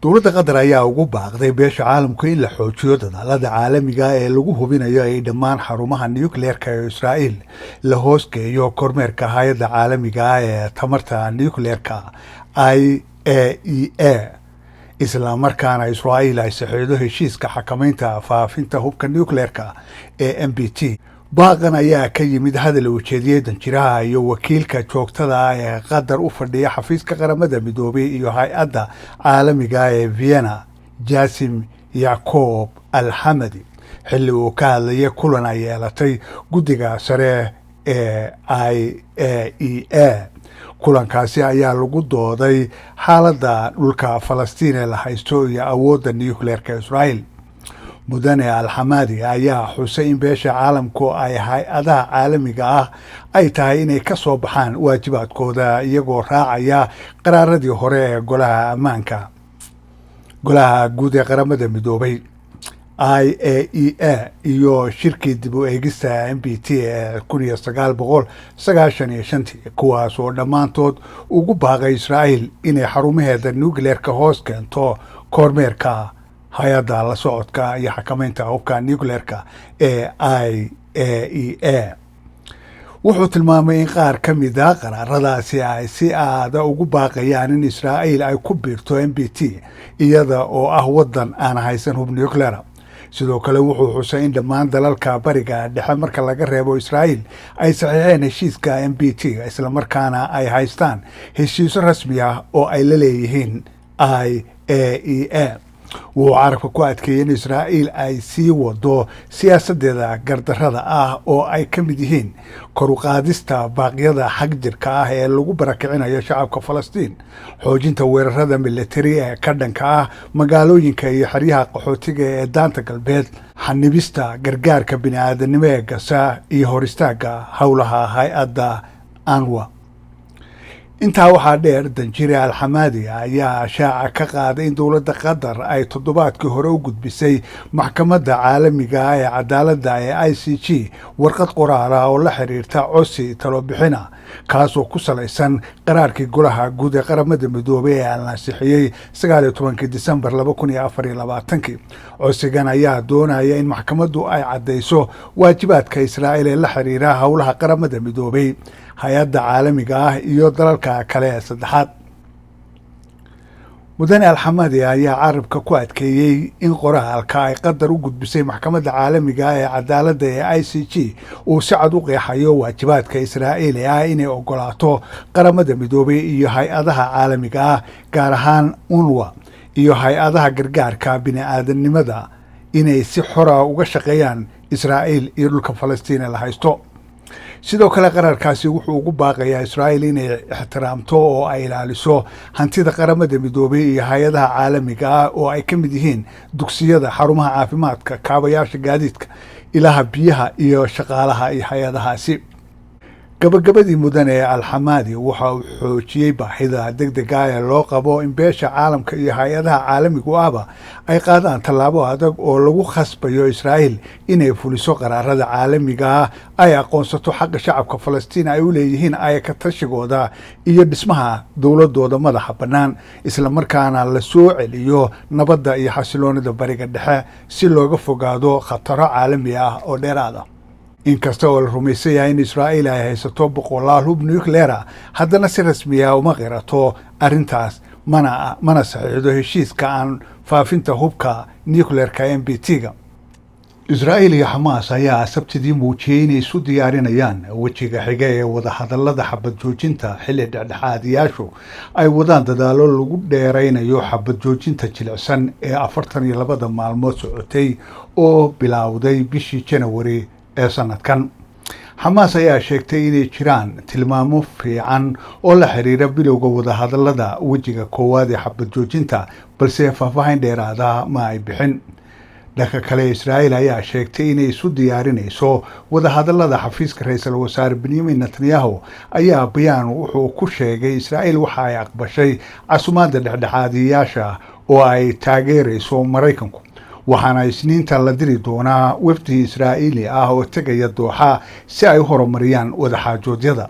Dowladda Qatar ayaa ugu baaqday beesha caalamku in la xoojiyo dadaalada caalamiga ee lagu hubinayo ay dhammaan xarumaha nucleerka ee Israa'iil la hoosgeeyo kormeerka hay-adda caalamiga ah ee tamarta nucleerka IAEA, isla markaana Israa'iil ay saxiixdo heshiiska xakameynta faafinta hubka nucleerka ee NPT. Baaqan ayaa ka yimid hadal uu jeediyey danjiraha iyo wakiilka joogtada ah ee Qatar u fadhiya xafiiska Qaramada Midoobay iyo hay-adda caalamiga ee Vienna, Jasim Yacoob Alxamadi, xilli uu ka hadlayay kulan ay yeelatay guddiga sare ee IAEA. Kulankaasi ayaa lagu dooday xaaladda dhulka Falastiin ee la haysto iyo awoodda nucleerka Israa'iil. Mudane Alxamaadi ayaa xusay in beesha caalamku ay hay-adaha caalamiga ah ay tahay inay ka soo baxaan waajibaadkooda, iyagoo raacaya qaraaradii hore ee Golaha Ammaanka, Golaha Guud ee Qaramada Midoobay, IAEA iyo shirkii dib u eegista NPT ee 1995-tii, kuwaas oo dhammaantood ugu baaqay Israa'iil inay xarumaheeda nucleerka hoos keento kormeerka hay-adda la socodka iyo xakameynta hubka nucleerka ee IAEA. Wuxuu tilmaamay in qaar ka mid a qaraaradaasi ay si aada ugu baaqayaan in Israa'iil ay ku biirto NPT, iyada oo ah waddan aan haysan hub nucleera. Sidoo kale wuxuu xusay in dhammaan dalalka Bariga Dhexe, marka laga reebo Israa'iil, ay saxiixeen heshiiska NPT, islamarkaana ay haystaan heshiisyo rasmi ah oo ay la leeyihiin IAEA. Wuxuu carabka ku adkeeyey in Israa'iil ay sii wado siyaasaddeeda gardarrada ah, oo ay ka mid yihiin kor u qaadista baaqyada xag jirka ah ee lagu barakicinayo shacabka Falastiin, xoojinta weerarada militari ee ka dhanka ah magaalooyinka iyo xeryaha qaxootiga ee Daanta Galbeed, xanibista gargaarka bini'aadanimo ee Gasa iyo hor istaagga howlaha hay-adda UNRWA. Intaa waxaa dheer, danjire Alxamaadi ayaa shaaca ka qaaday in dowladda Qatar ay toddobaadkii hore u gudbisay Maxkamadda Caalamiga ah ee Cadaaladda ee ICJ warqad qoraal ah oo la xiriirta codsi talobixina, kaasoo ku salaysan qaraarkii Golaha Guud ee Qaramada Midoobay ee aan ansixiyey 19-kii Disembar 2024-kii. Codsigan ayaa doonaya in maxkamaddu ay caddayso waajibaadka Israa'iil ee la xiriira howlaha Qaramada Midoobay, hay-adda caalamiga ah iyo dalalka kale ee saddexaad. Mudane Alxamadi ayaa carabka ku adkeeyey in qoraalka ay Qatar u gudbisay Maxkamadda Caalamiga ah ee Cadaaladda ee ICJ uu si cad u qeexayo waajibaadka Israa'iil ee ah inay ogolaato Qaramada Midoobay iyo hay-adaha caalamiga ah, gaar ahaan UNRWA iyo hay-adaha gargaarka bini'aadanimada, inay si xora uga shaqeeyaan Israa'iil iyo dhulka Falastiin ee la haysto. Sidoo kale qaraarkaasi wuxuu ugu baaqayaa Israa'iil inay ixtiraamto oo ay ilaaliso hantida Qaramada Midoobay iyo hay-adaha caalamiga ah, oo ay ka mid yihiin dugsiyada, xarumaha caafimaadka, kaabayaasha gaadiidka, ilaha biyaha iyo shaqaalaha iyo hay-adahaasi. Gabagabadii, mudane Alxamaadi waxa uu xoojiyey baahida degdega ee loo qabo in beesha caalamka iyo hay-adaha caalamigu ahba ay qaadaan tallaabo adag oo lagu khasbayo Israa'iil inay fuliso qaraarada caalamiga ah, ay aqoonsato xaqa shacabka Falastiin ay u leeyihiin ayaka tashigooda iyo dhismaha dowladooda madaxa bannaan, islamarkaana la soo celiyo nabadda iyo xasiloonida Bariga Dhexe si looga fogaado khataro caalami ah oo dheeraada. Inkasta oo la rumaysan yahay in Israa'iil ay haysato boqolaal hub nucleera, haddana si rasmiya uma qirato arrintaas, mana saxiixdo heshiiska aan faafinta hubka nucleerka NPT-ga. Israa'iil iyo Xamaas ayaa Sabtidii muujiyey inay isu diyaarinayaan wejiga xiga ee wadahadallada xabad joojinta, xilli dhexdhexaadiyaashu ay wadaan dadaallo lagu dheeraynayo xabad joojinta jilicsan ee 42-da maalmood socotay oo bilowday bishii Janawari ee sanadkan. Xamaas ayaa sheegtay inay jiraan tilmaamo fiican oo la xiriira bilowga wadahadallada wejiga koowaad ee xabad joojinta, balse faahfaahin dheeraada ma ay bixin. Dhanka kale, Israa'iil ayaa sheegtay inay isu diyaarinayso wadahadallada. Xafiiska ra-iisul wasaare Benyamin Netanyahu ayaa bayaan wuxuu ku sheegay Israa'iil waxa ay aqbashay casumaadda dhexdhexaadiyaasha oo ay taageerayso Maraykanku, waxaana Isniinta la diri doonaa wafdi Israa'iili ah oo tegaya Dooxa si ay u horumariyaan wadaxaajoodyada.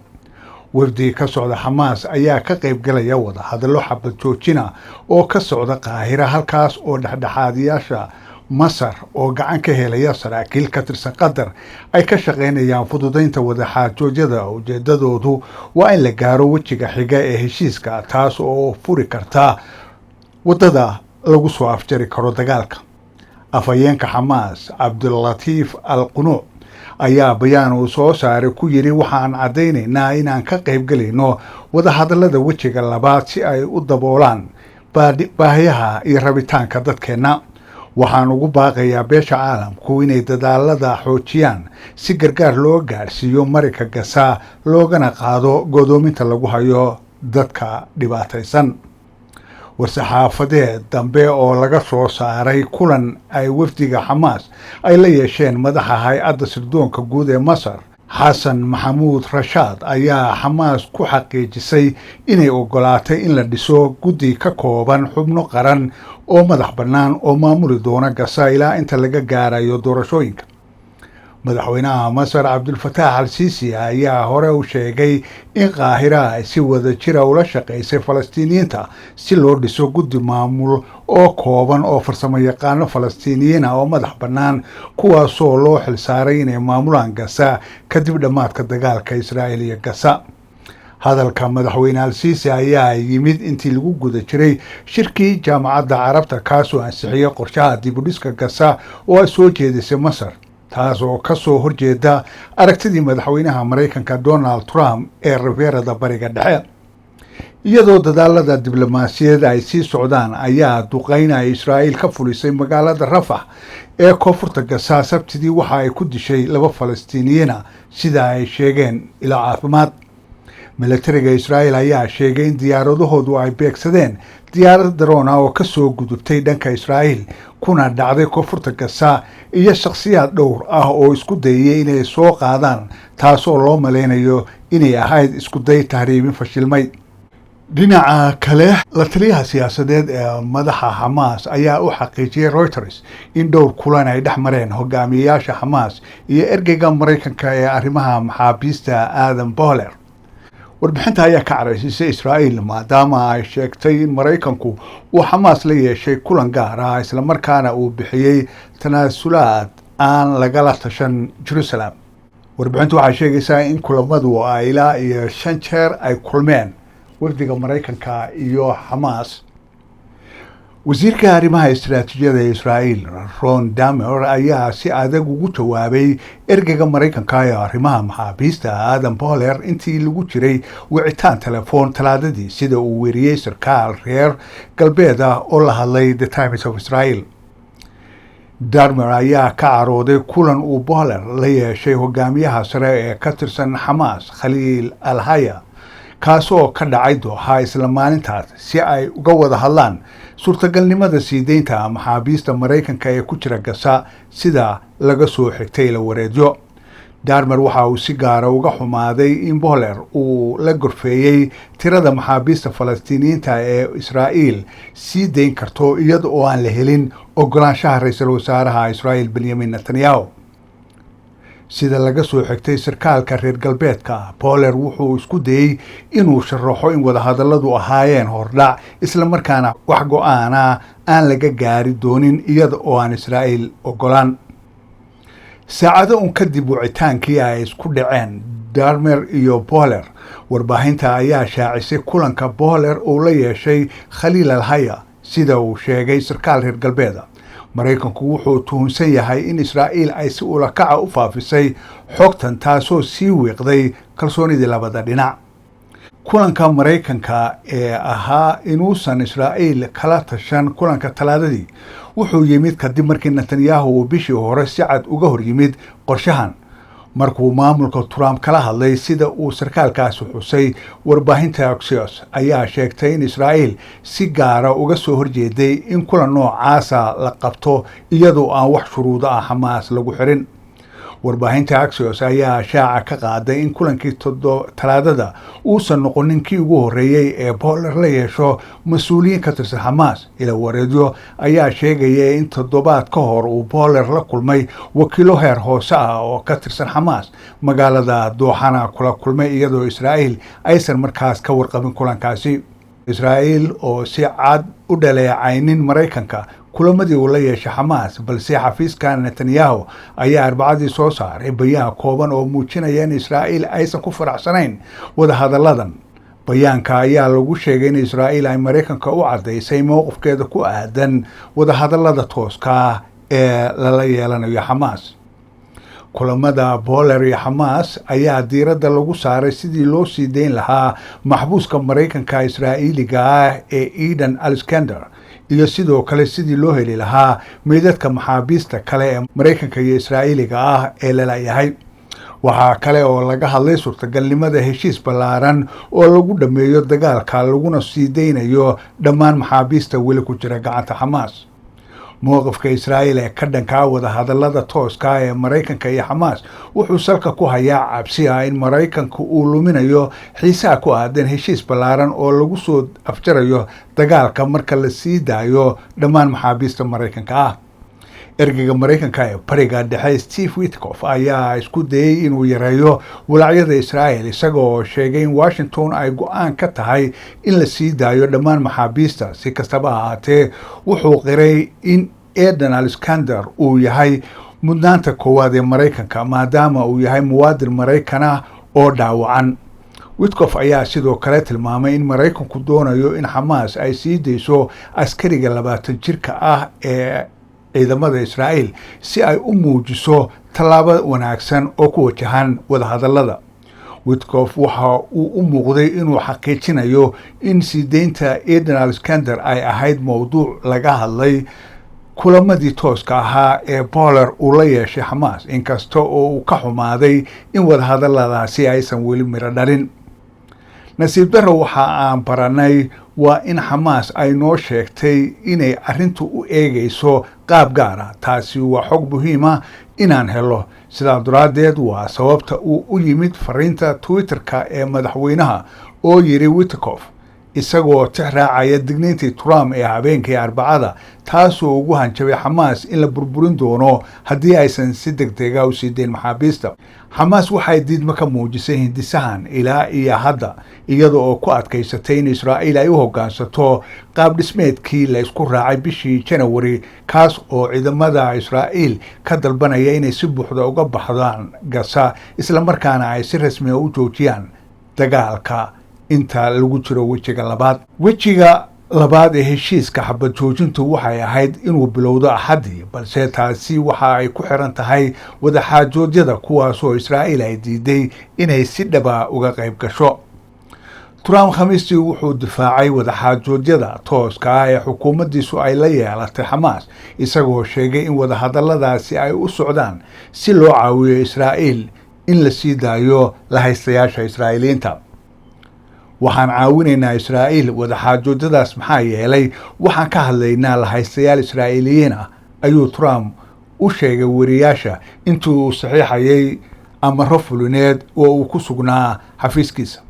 Wafdi ka socda Xamaas ayaa ka qayb galaya wadahadallo xabad joojina oo ka socda Qaahira, halkaas oo dhexdhexaadiyaasha Masar oo gacan ka helaya saraakiil ka tirsan Qatar ay ka shaqaynayaan fududaynta wadaxaajoodyada. Ujeedadoodu waa in la gaaro wejiga xiga ee heshiiska, taas oo furi karta waddada lagu soo afjari karo dagaalka. Afhayeenka Xamaas, Cabdulatiif Al Qunuuc, ayaa bayaan uu soo saaray ku yidhi: "Waxaan caddaynaynaa inaan ka qayb galayno wadahadallada wejiga labaad si ay u daboolaan baahiyaha iyo rabitaanka dadkeenna. Waxaan ugu baaqayaa beesha caalamku inay dadaalada xoojiyaan si gargaar loo gaadhsiiyo Marinka Gasa, loogana qaado godoominta lagu hayo dadka dhibaataysan." War-saxaafadeed dambe oo laga soo saaray kulan ay wafdiga Xamaas ay la yeesheen madaxa hay-adda sirdoonka guud ee Masar, Xasan Maxamuud Rashaad, ayaa Xamaas ku xaqiijisay inay ogolaatay in la dhiso guddi ka kooban xubno qaran oo madax bannaan oo maamuli doona Gasa ilaa inta laga gaarayo doorashooyinka. Madaxweynaha Masar, Cabdulfataax Al Siisi, ayaa hore u sheegay in Qaahira ay si wada jira ula shaqaysay Falastiiniyiinta si loo dhiso guddi maamul oo kooban oo farsamo yaqaano Falastiiniyiin ah oo madax bannaan, kuwaasoo loo xilsaaray inay maamulaan Gasa kadib dhammaadka dagaalka Israa'iil iyo Gasa. Hadalka Madaxweyne Al Siisi ayaa yimid intii lagu guda jiray shirkii Jaamacadda Carabta, kaasoo ansixiyey qorshaha dibudhiska Gasa oo ay soo jeedisay Masar, taas oo ka soo horjeeda aragtidii madaxweynaha Maraykanka Donald Trump ee Riveerada Bariga Dhexe. Iyadoo dadaalada diblomaasiyadeed ay sii socdaan, ayaa duqeyn ay Israa'iil ka fulisay magaalada Rafax ee koonfurta Gasa Sabtidii waxa ay ku dishay laba Falastiiniyiina, sida ay sheegeen ilo caafimaad. Milatariga Israa'iil ayaa sheegay in diyaaradahoodu ay beegsadeen diyaarad drone ah oo ka soo gudubtay dhanka Israa'iil kuna dhacday koonfurta Gasa, iyo shakhsiyaad dhowr ah oo isku dayay inay soo qaadaan, taasoo loo malaynayo inay ahayd isku day tahriibin fashilmay. Dhinaca kale, la taliyaha siyaasadeed ee madaxa Xamaas ayaa u xaqiijiyey Reuters in dhowr kulan ay dhex mareen hogaamiyeyaasha Xamaas iyo ergeyga Maraykanka ee arrimaha maxaabiista, Adam Boehler. Warbixinta ayaa ka caraysiisay Israa'iil, maadaama ay sheegtay in Maraykanku uu Xamaas la yeeshay kulan gaar ah, islamarkaana uu bixiyey tanaasulaad aan lagala tashan Jerusalem. Warbixintu waxay sheegaysaa in kulamadu ay ilaa iyo shan jeer ay kulmeen wafdiga Maraykanka iyo Xamaas. Wasiirka arrimaha istaraatiijiyada ee Israa'iil, Ron Damer, ayaa si adag ugu jawaabay ergeyga Maraykanka ee arrimaha maxaabiista, Adam Boehler, intii lagu jiray wicitaan telefoon Talaadadii, sida uu weriyey sarkaal reer galbeed ah oo la hadlay The Times of Israel. Darmer ayaa ka carooday kulan uu Boehler la yeeshay hogaamiyaha sare ee ka tirsan Xamaas, Khaliil Alhaya, kaasoo ka dhacay Dooxa isla maalintaas, si ay uga wada hadlaan suurtagalnimada sii deynta maxaabiista Maraykanka ee ku jira Gasa, sida laga soo xigtay ilo wareedyo. Darmer waxa uu si gaara uga xumaaday in Boehler uu la gorfeeyey tirada maxaabiista Falastiiniyiinta ee Israa'iil sii deyn karto iyada oo aan la helin ogolaanshaha ra-iisul wasaaraha Israa'iil, Benyamin Netanyahu. Sida laga soo xigtay sarkaalka reer galbeedka, Boehler wuxuu isku dayey inuu sharaxo in wadahadalladu ahaayeen hordhac, islamarkaana wax go-aana aan laga gaari doonin iyada oo aan Israa'iil ogolaan. Saacado un kadib wicitaankii ay isku dhaceen Darmer iyo Boehler, warbaahinta ayaa shaacisay kulanka Boehler uu la yeeshay Khaliil Alhaya. Sida uu sheegay sarkaal reer galbeeda, Maraykanku wuxuu tuhunsan yahay in Israa'iil ay si ulakaca u faafisay xogtan, taasoo sii wiiqday kalsoonidii labada dhinac. Kulanka Maraykanka ee ahaa inuusan Israa'iil kala tashan kulanka Talaadadii wuxuu yimid kadib markii Netanyahu uu bishii hore si cad uga hor yimid qorshahan markuu maamulka Trump kala hadlay, sida uu sarkaalkaasi xusay. Warbaahinta Axios ayaa sheegtay in Israa'iil si gaara uga soo horjeeday in kulan noocaasa la qabto iyadoo aan wax shuruudo ah Xamaas lagu xirin. Warbaahinta Axios ayaa shaaca ka qaaday in kulankii Talaadada uusan noqonin kii ugu horreeyey ee Boehler la yeesho mas-uuliyiin ka tirsan Xamaas. Ila wareedyo ayaa sheegaya in toddobaad ka hor uu Boehler la kulmay wakiilo heer hoose ah oo ka tirsan Xamaas, magaalada Dooxana kula kulmay, iyadoo Israa'iil aysan markaas ka warqabin kulankaasi. Israa'iil oo si cad u dhaleecaynin Maraykanka kulamadii uu la yeeshay Xamaas, balse xafiiska Netanyahu ayaa Arbacadii soo saaray bayaan kooban oo muujinaya in Israa'iil aysan ku faraxsanayn wadahadalladan. Bayaanka ayaa lagu sheegay in Israa'iil ay Maraykanka u caddaysay mowqifkeeda ku aadan wadahadallada tooska ah ee lala yeelanayo Xamaas. Kulamada Boehler iyo Xamaas ayaa diiradda lagu saaray sidii loo sii dayn lahaa maxbuuska Maraykanka Israa'iiliga ah ee Edan Alexander iyo sidoo kale sidii loo heli lahaa meydadka maxaabiista kale ee Maraykanka iyo Israa'iiliga ah ee lalayahay. Waxaa kale oo laga hadlay suurtagalnimada heshiis ballaaran oo lagu dhammeeyo dagaalka, laguna sii daynayo dhammaan maxaabiista weli ku jira gacanta Xamaas. Mowqifka Israa'iil ee ka dhankaa wadahadallada tooska ee Maraykanka iyo Xamaas wuxuu salka ku hayaa cabsi ah in Maraykanka uu luminayo xiisaha ku aadan heshiis ballaaran oo lagu soo afjarayo dagaalka marka la sii daayo dhammaan maxaabiista Maraykanka ah. Ergeyga Maraykanka ee Bariga Dhexe, Steve Witkoff, ayaa isku dayey inuu yareeyo walaacyada Israa'el, isagoo sheegay in Washington ay go-aan ka tahay in la sii daayo dhammaan maxaabiista. Si kastaba ahaatee, wuxuu qiray in Eden Alexander uu yahay mudnaanta koowaad ee Maraykanka, maadaama uu yahay muwaadin Maraykan ah oo dhaawacan. Witkoff ayaa sidoo kale tilmaamay in Maraykanku doonayo in Xamaas ay sii dayso askariga 20 jirka ah ee ciidamada Israa'iil si ay u muujiso tallaabo wanaagsan oo ku wajahan wadahadallada. Witkoff waxa uu u muuqday inuu xaqiijinayo in sii deynta Eden Alexander ay ahayd mowduuc laga hadlay kulamadii tooska ahaa ee Boehler uu la yeeshay Xamaas, inkasta oo uu ka xumaaday in wadahadalladaasi aysan weli miro dhalin. "Nasiib darro, waxa aan baranay waa in Xamaas ay noo sheegtay inay arrintu u eegayso qaab gaara. Taasi waa xog muhiima inaan helo. Sidaa daraaddeed waa sababta uu u yimid fariinta Twitter-ka ee madaxweynaha," oo yidhi Witkoff, isagoo tix raacaya digniintii Trump ee habeenkii Arbacada, taasoo ugu hanjabay Xamaas in la burburin doono haddii aysan si deg dega u sii dayn maxaabiista. Xamaas waxay diidmo ka muujisay hindisahan ilaa iyo hadda, iyada oo ku adkaysatay in Israa'iil ay u hoggaansato qaab dhismeedkii la isku raacay bishii Janawari, kaas oo ciidamada Israa'iil ka dalbanaya inay si buuxda uga baxdaan Gasa, islamarkaana ay si rasmiga u joojiyaan dagaalka inta lagu jiro wejiga labaad. Wejiga labaad ee heshiiska xabad joojintu waxay ahayd inuu bilowdo Axaddii, balse taasi waxa ay ku xiran tahay wadaxaajoodyada, kuwaasoo Israa'iil ay diiday inay si dhaba uga qayb gasho. Trump Khamiistii wuxuu difaacay wadaxaajoodyada tooska ah ee xukuumaddiisu ay la yeelatay Xamaas, isagoo sheegay in wadahadalladaasi ay u socdaan si loo caawiyo Israa'iil in la sii daayo la haystayaasha Israa'iiliyiinta. "Waxaan caawinaynaa Israa'iil wadaxaajoodyadaas, maxaa yeelay waxaan ka hadlaynaa lahaystayaal Israa'iiliyiin ah," ayuu Trump u sheegay wariyaasha intii uu saxiixayay amaro fulineed oo uu ku sugnaa xafiiskiisa.